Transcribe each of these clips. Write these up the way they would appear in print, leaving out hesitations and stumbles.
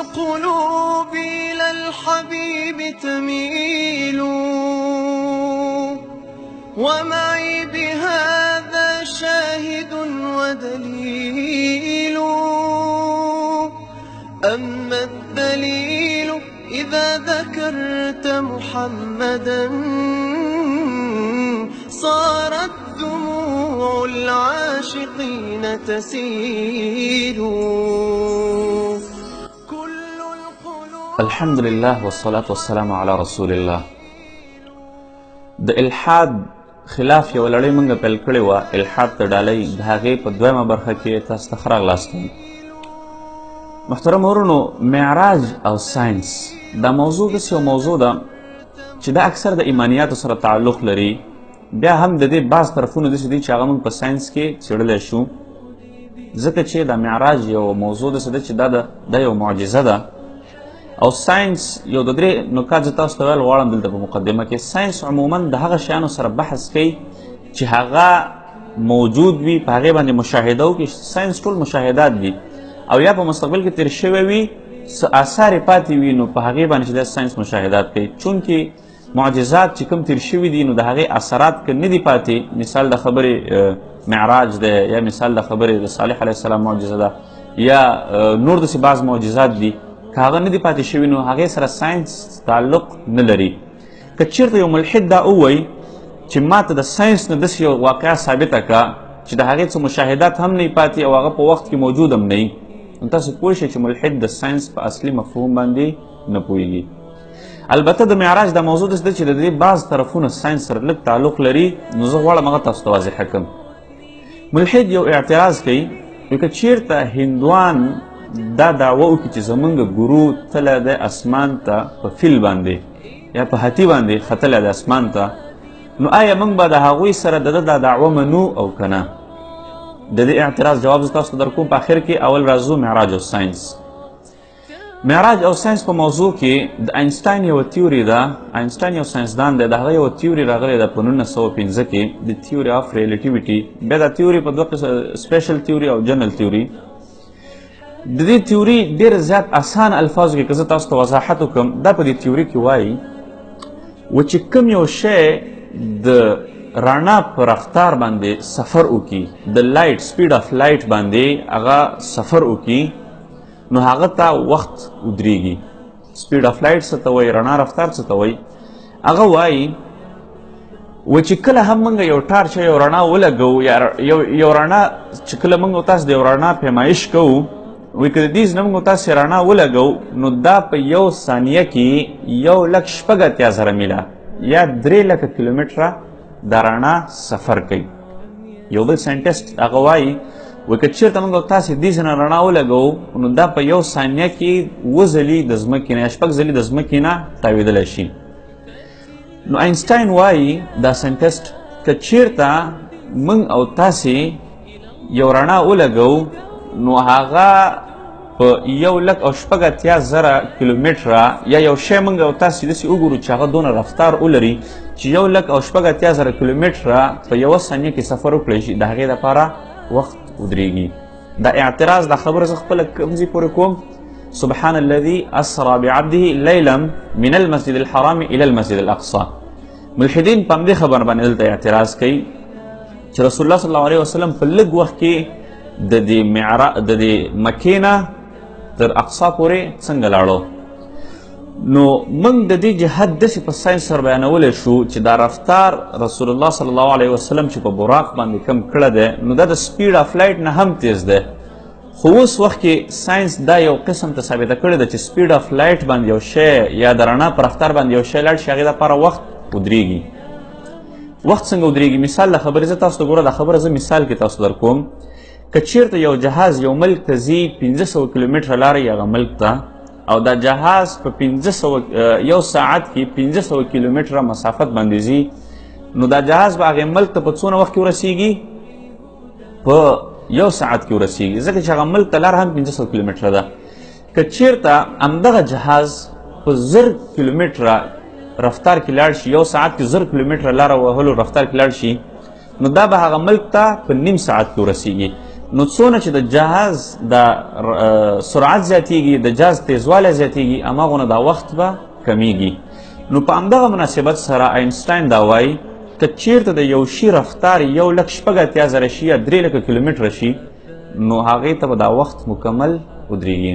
القلوب إلى الحبيب تميل، ومعي بهذا شاهد ودليل. أما الدليل إذا ذكرت محمدا صارت دموع العاشقين تسيل. كل القلوب. الحمد لله والصلاة والسلام على رسول الله. د الحاد خلاف یو لړۍ موږ پیل کړې وه، الحاد ته ډالۍ، د هغې په دویمه برخه کې تاسو ته ښه راغلاست. محترم ورونو، معراج او ساینس دا موضوع داسې یو موضوع ده چې دا اکثر د ایمانیاتو سره تعلق لري. بیا هم د دې بعض طرفونه داسې دي چې هغه موږ په ساینس کې څېړلی شو، ځکه چې دا معراج یو موضوع داسې ده چې دا یو معجزه ده. او ساینس یو د درې نکات زه تاسو ته ویل غواړم دلته په مقدمه کې. ساینس عموما د هغه شیانو سره بحث کوي چې هغه موجود وي، په هغې باندې مشاهده وکړي. ساینس ټول مشاهدات دي، او یا په مستقبل کې تېر شوی وي، څه آثار یې پاتې وي، نو په هغې باندې چې دا ساینس مشاهدات کوي. چونکې معجزات چې کوم تېر شوي دي نو د هغې اثرات که نه دي پاتې، مثال د خبرې معراج دی، یا مثال د خبرې د صالح علیه السلام معجزه ده، یا نور داسې بعض معجزات دي، که هغه نه دي پاتې شوي نو هغې سره ساینس تعلق نه لري. که چېرته یو ملحد دا ووایي چې ما ته د ساینس نه داسې یو واقعه ثابته کړه چې د هغې څه مشاهدات هم نه پاتې او هغه په وخت کې موجود هم نه، نو تاسو پوه شئ چې ملحد د ساینس په اصلي مفهوم باندې نه پوهېږي. البته د معراج دا موضوع داسې ده چې د دې بعض طرفونه ساینس سره لږ تعلق لري، نو زه غواړم هغه تاسو ته واضحه کړم. ملحد یو اعتراض کوي، وایي که چېرته هندوان دا دعوه وکړي چې زمونږ ګورو تلی دی اسمان ته په فیل باندې یا په هاتي باندې ختلی دی اسمان ته، نو آیا موږ به د هغوی سره د ده دا دعوه منو او که نه؟ د دې اعتراض جواب زه تاسو ته در کوم په آخر کې. اول راځو معراج او ساینس. معراج او ساینس په موضوع کې د اینسټاین یوه تیوري ده. اینسټاین یو ساینسدان دی، د هغه یوه تیوري راغلې ده په 1905 کې، د تیوري آف ریلیټیویټي. بیا دا تیوري په دوه قسم، سپیشل تیوري او جنرل تیوري. د دې تیوري ډېر زیات اسان الفاظو کې که زه تاسو ته وضاحت وکړم، دا په دې تیوري کې وایي و چې کوم یو شی د رڼا په رفتار باندې سفر وکړي، د لایټ سپیډ آف لایټ باندې هغه سفر وکړي، نو هغه ته وخت ودرېږي. سپیډ آف لایټ څه ته وایي، رڼا رفتار څه ته وایي؟ هغه وایي و چې کله هم موږ یو ټارچ یو رڼا ولګوو، یا یو رڼا چې کله موږ تاسو د یو رڼا پیمایش کوو، وایي که د دې نه موږ تاسې رڼا ولګوو نو دا په یو ثانیه کې 1,86,000 میله یا 3 لکه کیلومتره د رڼا سفر کوي. یو بل ساینټسټ هغه وایي وایي که چېرته موږ تاسې دې ځای نه رڼا ولګوو نو دا په یو ثانیه کې 7 ځلې د ځمکې نه یا 6 ځلې د ځمکې نه تاوېدلی شي. نو اینسټاین وایي دا ساینټسټ که چېرته موږ او تاسې یو رڼا ولګوو نو هغه په 1,86,000 کیلومتره یا یو شی موږ او تاسې داسې وګورو چې هغه دونه رفتار ولري چې 1,86,000 کیلومتره په یوه ثانیه کې سفر وکړی شي، د هغې دپاره وخت ودرېږي. دا اعتراض دا خبره زه خپله کوم ځای پورې کوم؟ سبحان الذي اسرا بعبده لیلا من المسجد الحرام الى المسجد الاقصى. ملحدین په همدې خبره باندې دلته اعتراض کوي چې رسول الله صلی الله علیه وسلم په لږ وخت کې د دې معراج د دې مکې نه تر اقصا پورې څنګه لاړو. نو موږ د دې جهت داسې په ساینس سره بیانولی شو چې دا رفتار رسول الله صلی الله علیه وسلم چې په براق باندې کم کړی دی نو دا د سپیډ آف لایټ نه هم تیز دی. خو اوس وخت کې ساینس دا یو قسم ته ثابته کړې ده چې سپیډ آف لایټ باندې یو شی یا د رڼا په رفتار باندې یو شی لاړ شي، هغې دپاره وخت ودرېږي. وخت څنګه ودرېږي؟ مثال له خبرې زه تاسو ته ګوره دا خبره زه مثال کې تاسو در کوم. که چېرته یو جهاز یو ملک ته ځي 500 کیلومتره لاره یې هغه ملک ته، او دا جهاز په 500 یو ساعت کې 500 کیلومتره مسافت باندې ځي، نو دا جهاز به هغې ملک ته په څونه وخت کې ورسېږي؟ په یو ساعت کې ورسېږي، ځکه چې هغه ملک ته لاره هم 500 کیلومتره ده. که چېرته همدغه جهاز په 1000 کیلومتره رفتار کې لاړ شي، یو ساعت کې 1000 کیلومتره لاره وهلو رفتار کې لاړ شي، نو دا به هغه ملک ته په نیم ساعت کې ورسېږي. نو څونه چې د جهاز د سرعت زیاتیږي، د جهاز تیزوالی زیاتیږي، هماغونه دا وخت به کمیږي. نو په همدغه مناسبت سره اینسټاین دا وایي که چیرته د یو شي رفتار 1,86,000 شي یا 3 لکه کیلومتره شي، نو هغې ته به دا وخت مکمل ودرېږي.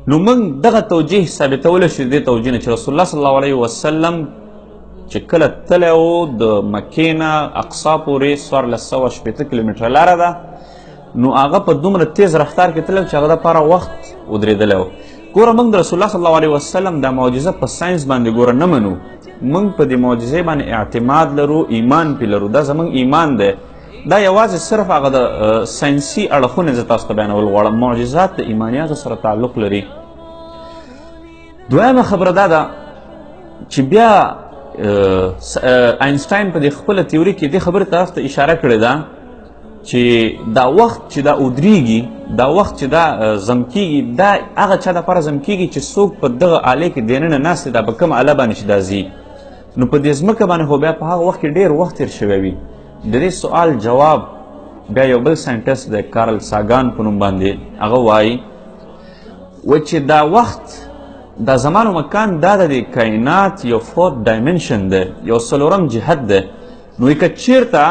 نو موږ دغه توجیه ثابتولی شو د دې توجیه نه چې رسول الله صلی الله علیه وسلم چې کله تللی و د مکې نه اقصا پورې 1460 کیلومتره لاره ده، نو هغه په دومره تیز رفتار کې تللی چې هغه دپاره وخت ودرېدلی و. ګوره موږ د رسول الله صلی الله علیه وسلم دا معجزه په ساینس باندې ګوره نه منو، موږ په دې معجزې باندې اعتماد لرو، ایمان پې لرو، دا زموږ ایمان دی. دا یوازې صرف هغه د ساینسي اړخونه زه تاسو ته بیانول غواړم. معجزات د ایمانیاتو سره تعلق لري. دویمه خبره دا ده چې بیا اینسټاین په دې خپله تیوري کې دې خبرې طرف ته اشاره کړې ده چې دا وخت چې دا ودرېږي، دا وخت چې دا ضم کېږي، دا هغه چا دپاره ضم کېږي چې څوک په دغه آلې کې دننه ناست دی، دا په کومه آله باندې چې دا ځي، نو په دې ځمکه باندې خو بیا په هغه وخت کې ډېر وخت تېر شوی وي. د دې سوال جواب بیا یو بل ساینټسټ دی کارل ساګان په نوم باندې، هغه وایي و چې دا وخت دا زمان و مکان دا د دې کائنات یو fourth dimension دی، یو څلورم جهت دی. نو که چیرته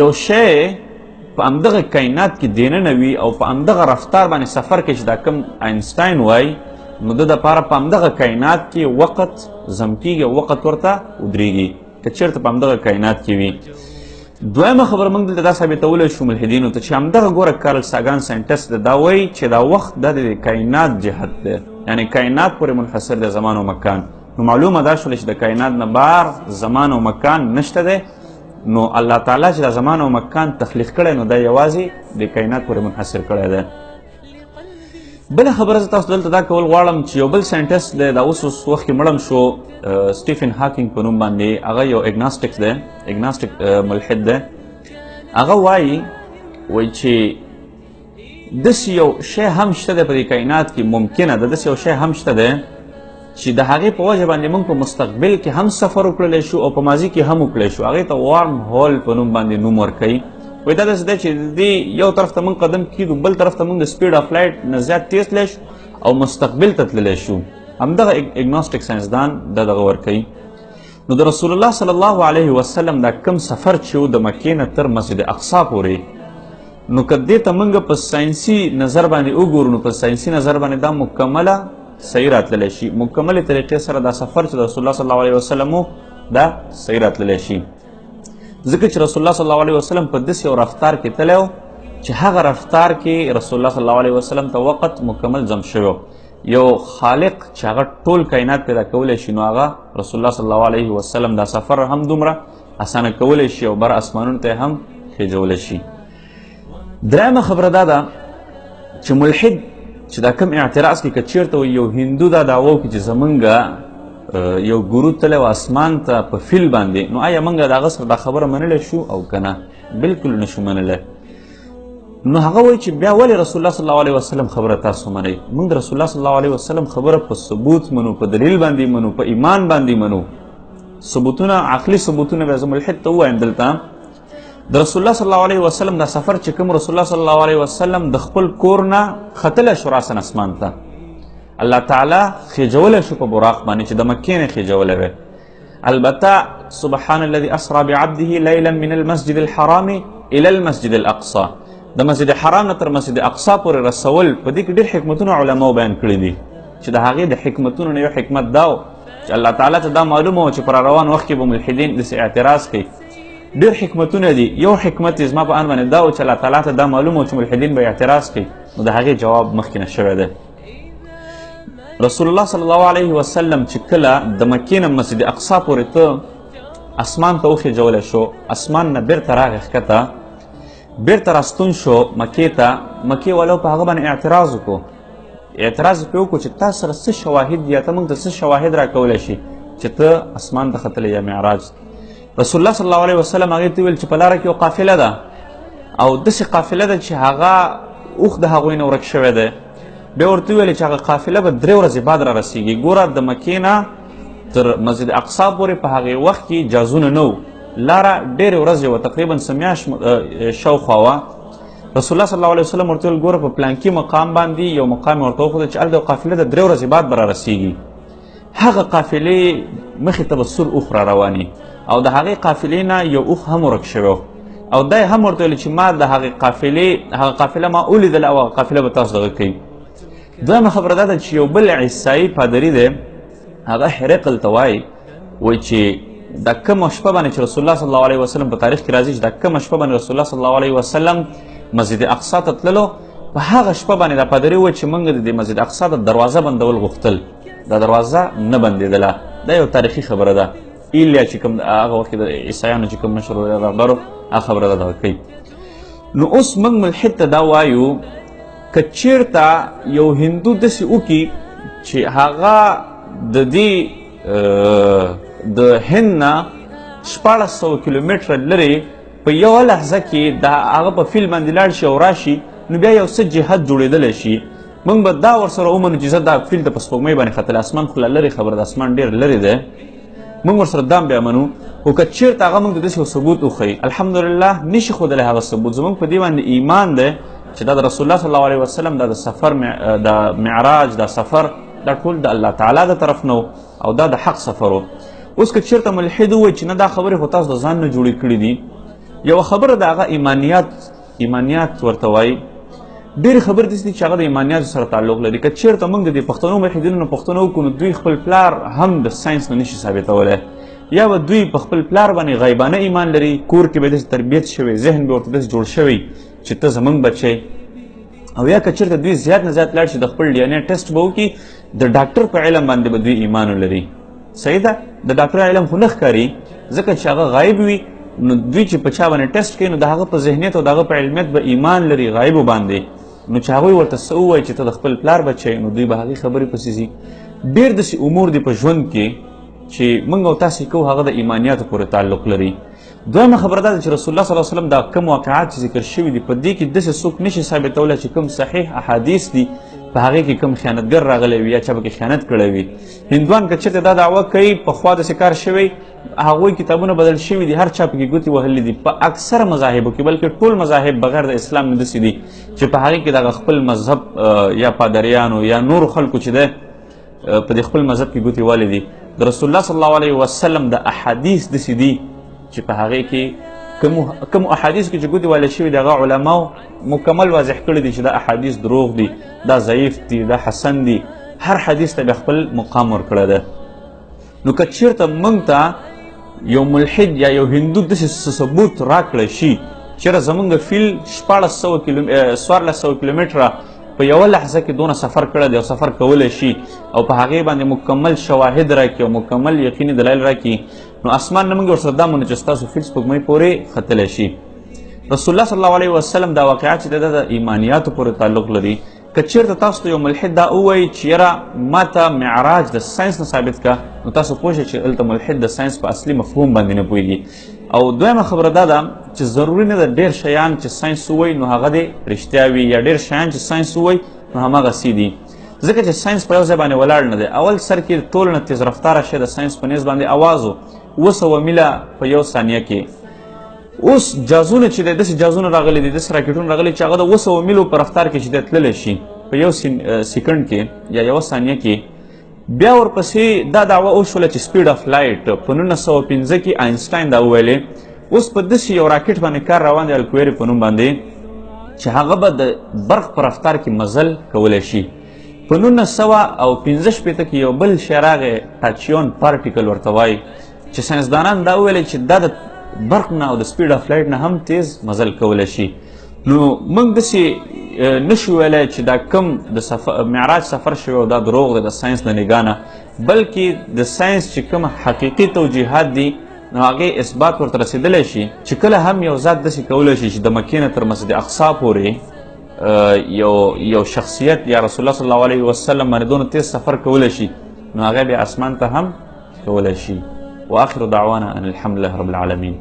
یو شی په همدغه کائنات کې دننه وي او په همدغه رفتار باندې سفر کوي چې دا کوم اینسټاین وایي، نو د دپاره په همدغه کائنات کې وخت ضم کېږي او وخت ورته ودرېږي که چیرته په همدغه کائنات کې وي. دویمه خبره موږ دلته دا ثابتولی شو ملحدینو ته چې همدغه ګوره کارل ساګان ساینټسټ دی، دا وایي چې دا وخت دا د کائنات جهت دی، یعنې کائنات پورې منحصر دی زمان او مکان. نو معلومه دا شوله چې د کائنات نه بار زمان او مکان نشته دی، نو الله تعالی چې دا زمان او مکان تخلیق کړی نو دا یوازې د کائنات پورې منحصر کړی دی. بله خبره زه تاسو دلته دا کول غواړم چې یو بل ساینټسټ دی، دا اوس اوس وخت کې مړم شو، سټیفن هاکینګ په نوم باندې، هغه یو agnostic دی، agnostic ملحد دی. هغه وایي چې داسې یو شی هم شته دی په دې کائنات کې، ممکنه ده داسې یو شی هم شته دی چې د هغې په وجه باندې موږ په مستقبل کې هم سفر وکړلی شو او په ماضي کې هم وکړلی شو. هغې ته wormhole په نوم باندې نوم ورکوي. وایي دا داسې دی چې د دې یو طرف ته موږ قدم کېږدو، بل طرف ته موږ د speed of light نه زیات تیز تللی شو او مستقبل ته تللی شو. همدغه agnostic ساینسدان دا دغه ورکوي. نو د رسول الله صلی الله علیه وسلم دا کم سفر چې و د مکې نه تر مسجد اقصا پورې، نو که دې ته موږ په ساینسي نظر باندې وګورو، نو په ساینسي نظر باندې دا مکمله صحیح راتللی شي، مکملې طریقې سره دا سفر چې د رسول الله صلی الله علیه وسلم و دا صحیح راتللی شي، ځکه چې رسول الله صلی الله علیه وسلم په داسې یو رفتار کې تللی و چې هغه رفتار کې رسول الله صلی الله علیه وسلم ته وخت مکمل ضم شوی و. یو خالق چې هغه ټول کائنات پیدا کولی شي، نو هغه رسول الله صلی الله علیه وسلم دا سفر هم دومره اسانه کولی شي او بر اسمانونو ته هم خېژولی شي. درېیمه خبره دا ده چې ملحد چې دا کوم اعتراض کوي، که چېرته وایي یو هندو دا دعوه وکړي چې زمونږ یو ګورو تللی و اسمان ته په فیل باندې، نو آیا موږ د هغه سره دا خبره منلی شو او که نه؟ بلکل نه شو منلی. نو هغه وایي چې بیا ولې رسول الله صلی الله علیه وسلم خبره تاسو منئ؟ موږ د رسول الله صلی الله علیه وسلم خبره په ثبوت منو، په دلیل باندې منو، په ایمان باندې منو. ثبوتونه، عقلي ثبوتونه بیا زه ملحد ته ووایم. دلته د رسول الله صلی الله علیه وسلم دا سفر چې کوم رسول الله صلی الله علیه وسلم د خپل کور نه ختلی شو راساً اسمان ته، الله تعالی خېژولی شو په براق باندې چې د مکې نه خېژولی وی. البته سبحان الذي اسرا بعبده لیلا من المسجد الحرام الى المسجد الاقصى، د مسجد حرام نه تر مسجد اقصا پورې رسول، په دې کې ډېر حکمتونه علماو بیان کړي دي چې د هغې د حکمتونو نه یو حکمت دا و چې الله تعالی ته دا معلومه وه چې پر روان وخت کې به ملحدین داسې اعتراض کوي. ډېر حکمتونه دي، یو حکمت یې زما په اند باندې دا و چې الله تعالی ته دا معلومه وه چې ملحدین به اعتراض کوي، نو د هغې جواب مخکې نه شوی دی. رسول الله صلی الله علیه وسلم چې کله د مکې نه مسجد اقصا پورې ته اسمان ته وخېژولی شو، اسمان نه بیرته راغی ښکته، بیرته راستون شو مکې ته، مکې والو په هغه باندې اعتراض وکړو. اعتراض یې پرې وکړو چې تا سره څه شواهد دي، یا ته موږ ته څه شواهد راکولی شي چې ته اسمان ته ختلی یا معراج. رسول الله صلی الله علیه وسلم هغې ته وویل چې په لاره کې یو قافله ده، او داسې قافله ده چې هغه اوښ د هغوی نه ورک شوی دی. بیا ورته وویل چې هغه قافله به 3 ورځې بعد را رسېږي. ګوره د مکې نه تر مسجد اقصا پورې په هغې وخت کې جازونه نه وو، لاره ډېرې ورځې وه، تقریبا څه میاشت شاوخوا وه. رسول الله صلی الله علیه وسلم ورته ویل ګوره په پلانکي مقام باندې یو مقام یې ورته وښوده چې هلته یو قافله د 3 ورځې بعد به رارسېږي. هغه قافلې مخې ته به سور اوښ را رواني او د هغې قافلې نه یو اوښ هم ورک شوی، او دا یې هم ورته ویل چې ما د هغې قافلې هغه قافله ما ولیدله او هغه قافله به تاسو دغه کوي. دویمه خبره دا ده چې یو بل عیسایي پادري دی، هغه هرقل ته وایي، وایي چې دا کومه شپه باندې چې رسول الله صلی الله علیه وسلم په تاریخ کې راځي چې دا کومه شپه باندې رسول الله صلی الله علیه وسلم مسجد اقصا ته تللو، په هغه شپه باندې دا پادري وایي چې موږ د دې مسجد اقصا د دروازه بندول غوښتل، دا دروازه نه بندېدله. دا یو تاریخي خبره ده. ایلیا چې کوم هغه وخت کې د عیسایانو چې کوم مشر رهبر و، هغه خبره ده دغه کوي. نو اوس موږ ملحد ته دا وایو که چیرته یو هندو داسې وکړي چې هغه د دې د هند نه 1600 کیلومتره لرې په یوه لحظه کې د هغه په فیل باندې لاړ شي او راشي، نو بیا یو څه جهت جوړېدلی شي. موږ به دا ورسره ومنو چې زه دا فیل ته په سپوږمۍ باندې ختلی، اسمان خو لا لرې خبره ده، اسمان ډېر لرې دی، موږ ورسره دا هم بیا منو. خو که چېرته هغه موږ ته داسې یو ثبوت وښیي، الحمدلله نشي ښودلی هغه ثبوت، زموږ په دې باندې ایمان دی چې دا د رسول الله صلی الله علیه وسلم دا د سفر د معراج دا سفر دا ټول د الله تعالی د طرف نه او دا د حق سفر و. اوس که چېرته ملحد ووایي چې نه دا خبرې خو تاسو د ځان نه جوړې کړې دي، یوه خبره د هغه ایمانیات ورته وایي. ډېرې خبرې داسې دي چې هغه د ایمانیاتو سره تعلق لري. که چېرته موږ د دې پښتنو ملحدینو نه پوښتنه وکړو، نو دوی خپل پلار هم د ساینس نه نشي ثابتولی، یا به دوی په خپل پلار باندې غیبانه ایمان لري، کور کې به داسې تربیت شوی، ذهن به ورته داسې جوړ شوی چې ته زموږ بچی، او یا که چېرته دوی زیات نه زیات لاړ شي د خپل ډي ان ای ټیسټ به وکړي، د ډاکټر په علم باندې به دوی ایمان ولري. صحیح ده، د ډاکټر علم خو نه ښکاري ځکه چې هغه غایب وي، نو دوی چې په چا باندې ټیسټ کوي نو د هغه په ذهنیت او د هغه په علمیت به ایمان لري غایبو باندې. نو چې هغوی ورته څه ووایي چې ته د خپل پلار بچی، نو دوی به هغې خبرې پسې ځي. ډېر داسې امور دي په ژوند کې چې موږ او تاسې کوو هغه د ایمانیاتو پورې تعلق لري. دویمه خبره دا ده چې رسول الله صلی الله علیه وسلم دا کوم واقعات چې ذکر شوي دي په دې کې داسې څوک نشي ثابتولی چې کوم صحیح احادیث دي په هغې کې کوم خیانتګر راغلی وي یا چا پکې خیانت کړی وي. هندوان که چېرته دا دعوه کوي پخوا داسې کار شوی، هغوی کتابونه بدل شوي دي، هر چا پکې ګوتې وهلې دي په اکثره مذاهبو کې، بلکې ټول مذاهب بغیر د اسلام نه داسې دي چې په هغې کې دغه خپل مذهب یا پادریانو یا نورو خلکو چې دی په دې خپل مذهب کې ګوتې والې دي. د رسول الله صلی الله علیه وسلم د احادیث داسې دي چې په هغې کې کوم احادیث کې چې ګوتې والې شوي دي هغه علماو مکمل واضح کړي دي چې دا احادیث دروغ دي، دا ضعیف دي، دا حسن دي، هر حدیث ته بیا خپل مقام ورکړی دی. نو که چېرته موږ ته یو ملحد یا یو هندو داسې څه ثبوت راکړی شي چېرته زموږ فیل 1400 کیلومتره په یوه لحظه کې دونه سفر کړی دی او سفر کولی شي او په هغې باندې مکمل شواهد راکړي او مکمل یقیني دلایل راکړي، نو اسمان نه موږ ورسره دا منو چې ستاسو فیل سپوږمۍ پورې ختلی شي. رسول الله صلی الله علیه وسلم دا واقعات چې ده د ایمانیاتو پورې تعلق لري. که چېرته تاسو ته یو ملحد دا ووایي چې یاره ما ته معراج د ساینس نه ثابت که، نو تاسو پوه شئ چې دلته ملحد د ساینس په اصلي مفهوم باندې نه پوهېږي. او دویمه خبره دا ده چې ضروري نه ده ډېر شیان چې ساینس ووایي نو هغه دې رښتیا وي، یا ډېر شیان چې ساینس ووایي نو هماغسې دي، ځکه چې ساینس په یو ځای باندې ولاړ نه دی. اول سر کې ټول نه تیز رفتاره شی د ساینس په نیز باندې اواز و، 700 میله په یو ثانیه کې. اوس جازونه چې دی داسې جازونه راغلي دي، داسې راکټونه راغلي چې هغه د 700 میلو په رفتار کې چې دی تللی شي په یو سیکنډ کې یا یوه ثانیه کې. بیا ورپسې دا دعوه وشوله چې speed of light په 1905 کې آینسټاین دا وویلې. اوس په داسې یو راکټ باندې کار روان دی الکویري په نوم باندې چې هغه به د برق په رفتار کې مزل کولی شي. په 1965 کې یو بل شی راغی ټاچیون پارټیکل ورته وایي چې ساینسدانان دا وویلې چې دا د برق نه او د speed of light نه هم تیز مزل کولی شي. نو موږ داسې نشو ویلی چې دا کوم د معراج سفر شوی او دا دروغ دی د ساینس له نګاه نه، بلکې د ساینس چې کوم حقیقي توجیهات دي نو هغې اثبات ورته رسېدلی شي چې کله هم یو ذات داسې کولی شي چې د مکې نه تر مسجد اقصا پورې یو شخصیت یا رسول الله صلی الله علیه وسلم باندې دونه تیز سفر کولی شي، نو هغه بیا اسمان ته هم کولی شي. وآخر دعوانا ان الحمد لله رب العالمین.